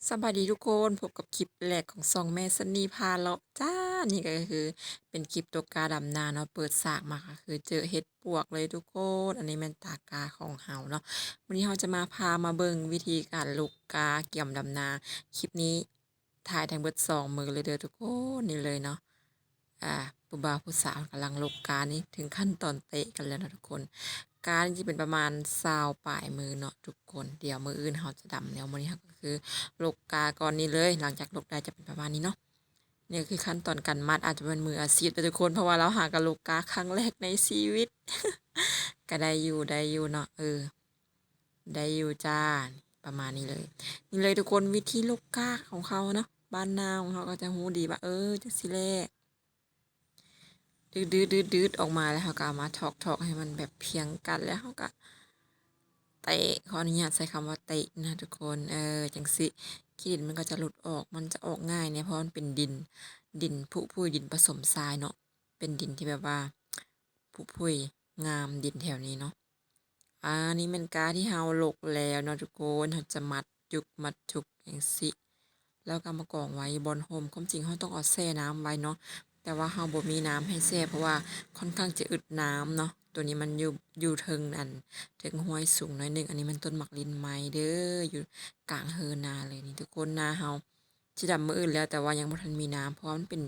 ສະບາຍດີທຸກຄົນ, ພົບກັບຄລິບແລກຂອງຊ່ອງແມ່ຊັນນີພາເລາະຈ້າ. ນີ້ກໍຄືເປັນຄລິບຕົກກາດຳນາເນາະ, ເປີດສາກມາກໍຄືເຈີເຫັດປວກເລີຍທຸກຄົນ. ອັນນີ້ແມ່ນຕາກາຂອງເຮົາເນາະ. ມື້ນີ້ເຮົາຈະມາ ພາມາເບິ່ງວິທີການຫຼົກກາກຽມດຳນາ. ຄລິບນີ້ຖ່າຍທັງເບິດສອງມື້ເລີຍເດີທຸກຄົນ. ນີ້ເລີຍເນາະ. ອ່າ ຜູ້ບ່າວຜູ້ສາວກຳລັງຫຼົກການີ້ ເຖິງຂັ້ນຕອນເຕະກັນແລ້ວເນາະທຸກຄົນ. ການີ້ຈະເປັນປະມານຊາວປາຍມື້ເນາະທຸກຄົນ. ດຽວມື້ອື່ນເຮົາຈະດຳແລ້ວ, ມື້ນີ້ເຮົາກໍຄືຫຼົກກາກ່ອນນີ້ເລີຍ. ຫຼັງຈາກຫຼົກໄດ້ຈະເປັນປະມານນີ້ເນາະ. ນີ້ກໍຄືຂັ້ນຕອນການມັດ, ອາດຈະເປັນມືອາຊີບເດີທຸກຄົນ, ເພາະວ່າລາວຫາກໍຫຼົກກາຄັ້ງແລກໃນຊີວິດ. ກໍໄດ້ຢູ່ ໄດ້ຢູ່ເນາະ, ເອີ ໄດ້ຢູ່ຈ້າ. ປະມານນີ້ເລີຍ. ນີ້ເລີຍທຸກຄົນ, ວິທີຫຼົກກາຂອງເຂົາເນາະ, ບ້ານນາຂອງເຮົາກໍຈະຮູ້ດີວ່າ ເອີ ຈັ່ງຊີ້ແຫຼະ. ດືດໆໆໆ ອອກມາແລ້ວ ເຮົາກໍເອົາມາຖອກໆ ໃຫ້ມັນແບບພຽງກັນ ແລ້ວເຮົາກໍເຕະ, ຂໍອະນຸຍາດໃຊ້ຄຳວ່າເຕະນະທຸກຄົນ. ເອີ ຈັ່ງຊີ້ ຂີ້ດິນມັນກໍຈະຫຼຸດອອກ, ມັນຈະອອກງ່າຍແດ່ ເພາະມັນເປັນດິນ, ດິນຜຸຜຸຍ, ດິນປະສົມຊາຍເນາະ, ເປັນດິນທີ່ແບບວ່າຜຸຜຸຍ, ງາມດິນແຖວນີ້ເນາະ. ອາ ນີ້ແມ່ນກາທີ່ເຮົາຫຼົກແລ້ວເນາະທຸກຄົນ. ເຮົາຈະມັດຈຸກມັດຈຸກຈັ່ງຊີ້ ແລ້ວກໍເອົາມາກອງໄວ້ບ່ອນຮົ່ມ. ຄວາມຈິງເຮົາຕ້ອງເອົາແຊ່ນ້ຳໄວ້ເນາະ, ແຕ່ວ່າເຮົາບໍ່ມີນ້ຳໃຫ້ແຊ່ ເພາະວ່າຄ່ອນຂ້າງຈະອຶດນ້ຳເນາະ. ໂຕນີ້ມັນຢູ່ ຢູ່ເທິງ ອັນ ເທິງຫ້ວຍສູງໜ້ອຍໜຶ່ງ. ອັນນີ້ມັນຕົ້ນໝາກລິ້ນໄມ້ເດີ, ຢູ່ກາງເຮີນາເລີຍນີ້ທຸກຄົນ. ນາເຮົາ ຊິດຳມື້ອື່ນແລ້ວ, ແຕ່ວ່າຍັງບໍ່ທັນມີນ້ຳ ເພາະວ່າມັນເປັນ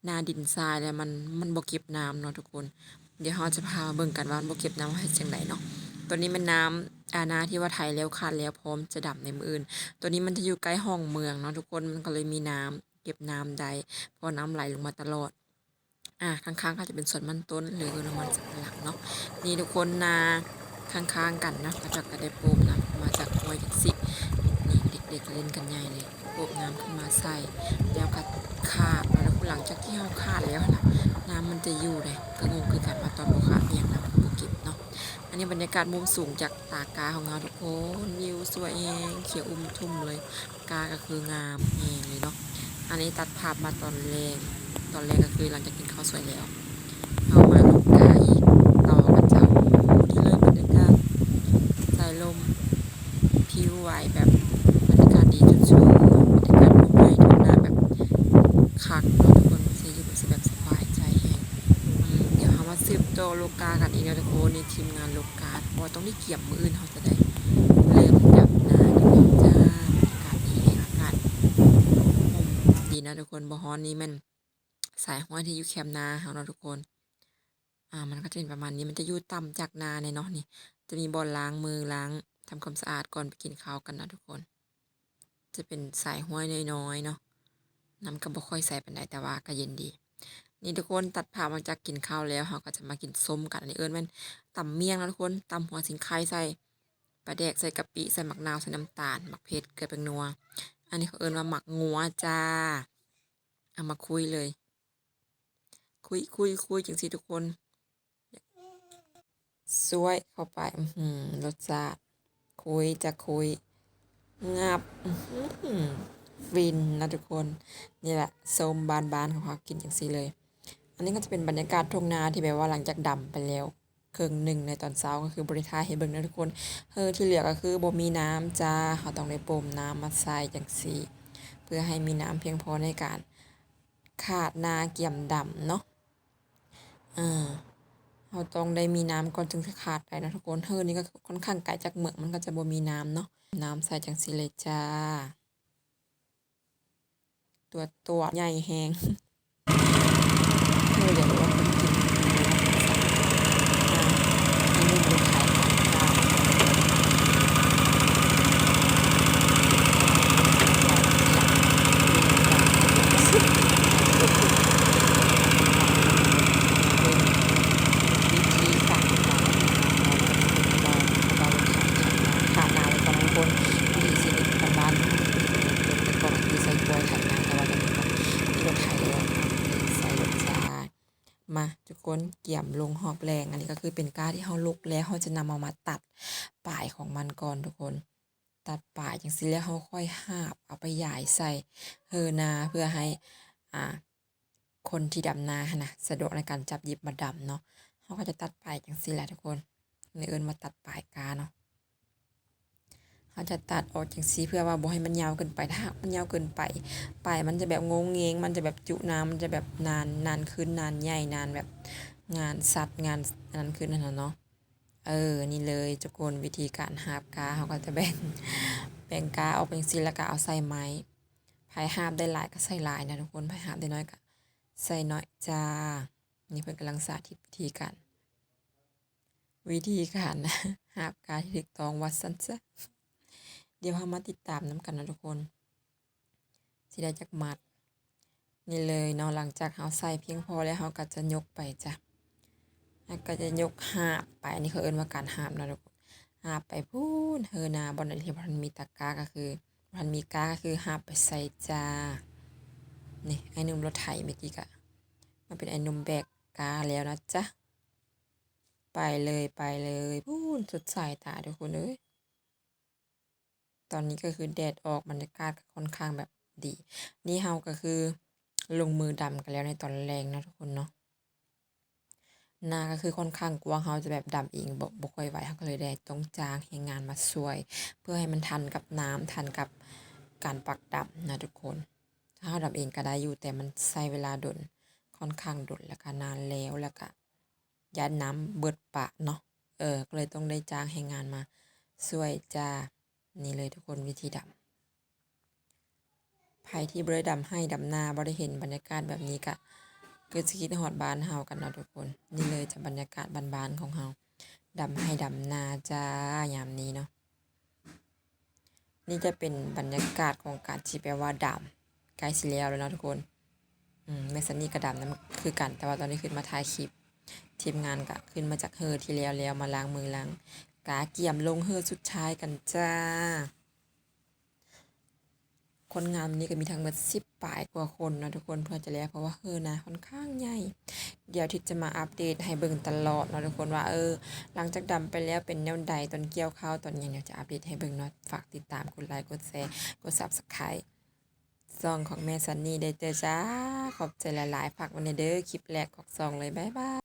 ນາດິນຊາຍ ແລ້ວມັນ ມັນບໍ່ເກັບນ້ຳເນາະທຸກຄົນ. ດຽວເຮົາຈະພາມາເບິ່ງກັນວ່າມັນບໍ່ເກັບນ້ຳເຮັດຈັ່ງໃດເນາະ. ໂຕນີ້ແມ່ນນ້ຳ ອາ ນາທີ່ວ່າໄຖແລ້ວ ຄາດແລ້ວ ພ້ອມຈະດຳໃນມື້ອື່ນ. ໂຕນີ້ມັນຈະຢູ່ໃກ້ຮ່ອງເມືອງເນາະທຸກຄົນ, ມັນກໍເລີຍມີນ້ຳ ເກັບນ້ຳໄດ້ ເພາະນ້ຳໄຫຼລົງມາຕະຫຼອດ. ອາ ຂ້າງໆ ກໍຈະເປັນສວນມັນຕົ້ນ ຫຼືວ່າມັນສຳປະຫຼັງເນາະ. ນີ້ທຸກຄົນ ນາຂ້າງໆ ກັນເນາະ, ເຂົາເຈົ້າກໍໄດ້ໂປ່ມນ້ຳມາຈາກຫ້ວຍຈັ່ງຊີ້. ນີ້ເດັກໆ ເຫຼັ້ນກັນໃຫຍ່ເລີຍ, ໂປ່ມນ້ຳຂຶ້ນມາໃສ່ ແລ້ວກໍຄາດເນາະ. ຫຼັງຈາກທີ່ເຮົາຄາດແລ້ວຫັ້ນນະ ນ້ຳມັນຈະຢູ່ເດ້. ກໍງົງຄືກັນວ່າຕອນບໍ່ຄາດເປັນຫຍັງນ້ຳຄືບໍ່ເກັບເນາະ. ອັນນີ້ບັນຍາກາດມຸມສູງຈາກຕາກາຂອງເຮົາທຸກຄົນ, ວິວສວຍແຮງ, ຂຽວອຸ້ມທຸ່ມເລີຍ. ກາກໍຄືງາມແຮງເລີຍເນາະ. ອັນນີ້ຕັດພາບມາຕອນແລງ, ຕອນແລງກໍຄືຫຼັງຈາກກິນເຂົ້າສວຍແລ້ວ ເຮົາມາຫຼົກກາອີກຕໍ່ກັນເຈົ້າ. ນີ້ເລີຍບັນຍາກາດສາຍລົມ ພິວໄຫວ ແບບບັນຍາກາດດີສຸດໆ ບັນຍາກາດທົ່ງໄຮ່ທົ່ງນາແບບຄັກເນາະທຸກຄົນ, ຊິຢູ່ ຊິແບບສະບາຍໃຈແຮງ. ດຽວເຮົາມາສືບຕໍ່ຫຼົກກາກັນອີກເນາະທຸກຄົນ. ນີ້ທີມງານຫຼົກກາ ເພາະວ່າຕ້ອງໄດ້ກຽມ ມື້ອື່ນເຮົາຈະໄດ້ເລີ່ມດຳນາກັນແລ້ວຈ້າ. ບັນຍາກາດດີແຮງ, ອາກາດຮົ່ມດີເນາະທຸກຄົນ, ບໍ່ຮ້ອນ. ນີ້ແມ່ນສາຍຫ້ວຍທີ່ຢູ່ແຄມນາເຮົາເນາະທຸກຄົນ. ອາ ມັນກໍຈະເປັນປະມານນີ້, ມັນຈະຢູ່ຕ່ຳຈາກນາແດ່ເນາະ. ນີ້ຈະມີບ່ອນລ້າງມື ລ້າງ ທຳຄວາມສະອາດກ່ອນໄປກິນເຂົ້າກັນເນາະທຸກຄົນ. ຈະເປັນສາຍຫ້ວຍນ້ອຍໆ ເນາະ, ນ້ຳກໍບໍ່ຄ່ອຍໃສປານໃດ ແຕ່ວ່າກໍເຢັນດີ. ນີ້ທຸກຄົນ, ຕັດພາບມາຈາກກິນເຂົ້າແລ້ວ ເຮົາກໍຈະມາກິນສົ້ມກັນ. ອັນນີ້ເອີ້ນແມ່ນຕຳໝ້ຽງເນາະທຸກຄົນ, ຕຳຫົວສີໄຄ ໃສ່ປາແດກ ໃສ່ກະປິ ໃສ່ໝາກນາວ ໃສ່ນ້ຳຕານ ໝາກເຜັດ ເກືອ ແປ້ງນົວ. ອັນນີ້ເຂົາເອີ້ນວ່າໝາກງົວຈ້າ. ເອົາມາຄຸຍເລີຍ. ຄຸຍໆໆ ຈັ່ງຊີ້ທຸກຄົນ. ຊວຍເຂົ້າໄປ. ອືຫື ລົດຊາດ ຄຸຍຈະຄຸຍ ງັບ ອືຫື ຟິນນະທຸກຄົນ. ນີ້ແຫຼະ ສົ້ມບ້ານໆ ຂອງເຮົາ ກິນຈັ່ງຊີ້ເລີຍ. ອັນນີ້ກໍຈະເປັນບັນຍາກາດທົ່ງນາທີ່ແບບວ່າຫຼັງຈາກດຳໄປແລ້ວ ເຄິ່ງໜຶ່ງໃນຕອນເຊົ້າ ກໍຄືບໍ່ໄດ້ຖ່າຍໃຫ້ເບິ່ງເນາະທຸກຄົນ. ເຮີທີ່ເຫຼືອກໍຄືບໍ່ມີນ້ຳຈ້າ, ເຮົາຕ້ອງໄດ້ໂປ່ມນ້ຳມາໃສ່ຈັ່ງຊີ້ ເພື່ອໃຫ້ມີນ້ຳພຽງພໍໃນການຄາດນາກຽມດຳເນາະ. ເອີ ເຮົາຕ້ອງໄດ້ມີນ້ຳກ່ອນຈຶ່ງຈະຄາດໄດ້ເນາະທຸກຄົນ. ເຮີນີ້ກໍຄ່ອນຂ້າງໄກຈາກເມືອງ, ມັນກໍຈະບໍ່ມີນ້ຳເນາະ. ນ້ຳໃສ່ຈັ່ງຊີ້ເລີຍຈ້າ. ຕົວ ຕົວໃຫຍ່ແຮງ. ເອີ ຢາກຮູ້ວ່າຄົນກິນ ວິທີການ ຂາດນ້ຳໄວ້ກ່ອນທຸກຄົນ. ວິຖີຊີວິດບ້ານໆ ແຕ່ກ່ອນກໍຄືໃຊ້ກວຍໄຖນາ, ແຕ່ວ່າດຽວນີ້ກໍມີລົດໄຖແລ້ວ ໃຊ້ລົດຊາ. ມາທຸກຄົນ, ກຽມລົງຮອບແລງ. ອັນນີ້ກໍຄືເປັນກ້າທີ່ເຮົາຫຼົກແລ້ວ, ເຮົາຈະນຳເອົາມາຕັດປາຍຂອງມັນກ່ອນທຸກຄົນ. ຕັດປາຍຈັ່ງຊີ້ແລ້ວ ເຮົາຄ່ອຍຫາບເອົາໄປຢາຍໃສ່ເຮີນາ ເພື່ອໃຫ້ ອ່າ ຄົນທີ່ດຳນາຫັ້ນນະ ສະດວກໃນການຈັບຫຍິບມາດຳເນາະ. ເຮົາກໍຈະຕັດປາຍຈັ່ງຊີ້ແຫຼະທຸກຄົນ, ນີ້ເອີ້ນວ່າຕັດປາຍກ້າເນາະ. ເຮົາຈະຕັດອອກຈັ່ງຊີ້ ເພື່ອວ່າບໍ່ໃຫ້ມັນຍາວເກີນໄປ. ຖ້າຫາກມັນຍາວເກີນໄປ ປາຍມັນຈະແບບໂງ່ງເງງ ມັນຈະແບບຈຸນ້ຳ ມັນຈະແບບນານ ນານຄືນ ນານໃຫຍ່ ນານແບບງານສັດ ງານອັນນັ້ນຄືນຫັ້ນນະເນາະ. ເອີ ນີ້ເລີຍທຸກຄົນ ວິທີການຫາບກ້າ ເຮົາກໍຈະແບ່ງ ແບ່ງກ້າອອກເປັນຈັ່ງຊີ້ ແລ້ວກໍເອົາໃສ່ໄມ້. ໃຜຫາບໄດ້ຫຼາຍກໍໃສ່ຫຼາຍນະທຸກຄົນ ໃຜຫາບໄດ້ໜ້ອຍກໍໃສ່ໜ້ອຍຈ້າ. ນີ້ເພິ່ນກຳລັງສາທິດວິທີການ ວິທີການຫາບກ້າທີ່ຖືກຕ້ອງວ່າຊັ້ນຊະ. ດຽວເຮົາມາຕິດຕາມນຳກັນນະທຸກຄົນ ຊິໄດ້ຈັກມັດ. ນີ້ເລີຍເນາະ ຫຼັງຈາກເຮົາໃສ່ພຽງພໍແລ້ວ ເຮົາກໍຈະຍົກໄປຈ້ະ ເຮົາກໍຈະຍົກຫາບໄປ. ອັນນີ້ເຂົາເອີ້ນວ່າການຫາບເນາະທຸກຄົນ ຫາບໄປພຸ້ນ ເຮີນາ ບ່ອນໃດທີ່ບໍ່ທັນມີຕາກ້າກໍຄື ບໍ່ທັນມີກ້າກໍຄືຫາບໄປໃສ່ຈ້າ. ນີ້ ອ້າຍໜຸ່ມລົດໄຖເມື່ອກີ້ກະມາເປັນອ້າຍໜຸ່ມແບກກ້າແລ້ວນະຈ໊ະ. ໄປເລີຍ ໄປເລີຍ ພຸ້ນ ສຸດສາຍຕາທຸກຄົນເອີຍ. ຕອນນີ້ກໍຄືແດດອອກ ບັນຍາກາດກໍຄ່ອນຂ້າງແບບດີ. ນີ້ເຮົາກໍຄືລົງມືດຳກັນແລ້ວໃນຕອນແລງເນາະທຸກຄົນເນາະ. ນາກໍຄືຄ່ອນຂ້າງກວ້າງ ເຮົາຈະແບບດຳເອງບໍ່ ບໍ່ຄ່ອຍໄຫວ ເຮົາກໍເລີຍໄດ້ຕ້ອງຈ້າງແຮງງານມາຊ່ວຍ ເພື່ອໃຫ້ມັນທັນກັບນ້ຳ ທັນກັບການປັກດຳນະທຸກຄົນ. ຖ້າເຮົາດຳເອງກໍໄດ້ຢູ່ ແຕ່ມັນໃຊ້ເວລາດົນ ຄ່ອນຂ້າງດົນ ແລ້ວກໍນານແລ້ວ ແລ້ວກໍຢ້ານນ້ຳເບິດປະເນາະ. ເອີ ກໍເລີຍຕ້ອງໄດ້ຈ້າງແຮງງານມາຊ່ວຍຈ້າ. ນີ້ເລີຍທຸກຄົນ ວິທີດຳ. ໃຜທີ່ບໍ່ໄດ້ດຳໄຮ່ດຳນາ ບໍ່ໄດ້ເຫັນບັນຍາກາດແບບນີ້ກະ ຄືຊິຄິດຮອດບ້ານເຮົາກັນເນາະທຸກຄົນ. ນີ້ເລີຍຈ້າ ບັນຍາກາດບ້ານໆຂອງເຮົາ ດຳໄຮ່ດຳນາຈ້າ ຍາມນີ້ເນາະ. ນີ້ຈະເປັນບັນຍາກາດຂອງການທີ່ແບບວ່າດຳ ໃກ້ຊິແລ້ວແລ້ວເນາະທຸກຄົນ. ອືມ ແມ່ຊັນນີ້ກໍດຳນຳຄືກັນ ແຕ່ວ່າຕອນນີ້ຂຶ້ນມາຖ່າຍຄລິບ ທີມງານກໍຂຶ້ນມາຈາກເຮີທີ່ແລ້ວແລ້ວ ມາລ້າງມືລ້າງກາ ກຽມລົງເຮີສຸດທ້າຍກັນຈ້າ. ຄົນງານມື້ນີ້ກໍມີທັງໝົດສິບປາຍກວ່າຄົນເນາະທຸກຄົນ ເພື່ອຈະແລ້ວ ເພາະວ່າເຮີນາຄ່ອນຂ້າງໃຫຍ່. ດຽວທິດຈະມາອັບເດດໃຫ້ເບິ່ງຕະຫຼອດເນາະທຸກຄົນວ່າ ເອີ ຫຼັງຈາກດຳໄປແລ້ວເປັນແນວໃດ ຕອນກ່ຽວເຂົ້າຕອນຫຍັງ ດຽວຈະອັບເດດໃຫ້ເບິ່ງເນາະ. ຝາກຕິດຕາມ ກົດໄລ ກົດແຊ ກົດ Subscribe ຊ່ອງຂອງແມ່ຊັນນີ້ໄດ້ເດີຈ້າ. ຂອບໃຈຫຼາຍໆ ຝາກໄວ້ແດ່ເດີ ຄລິບແລກຂອງຊ່ອງເລີຍ ບາຍບາຍ.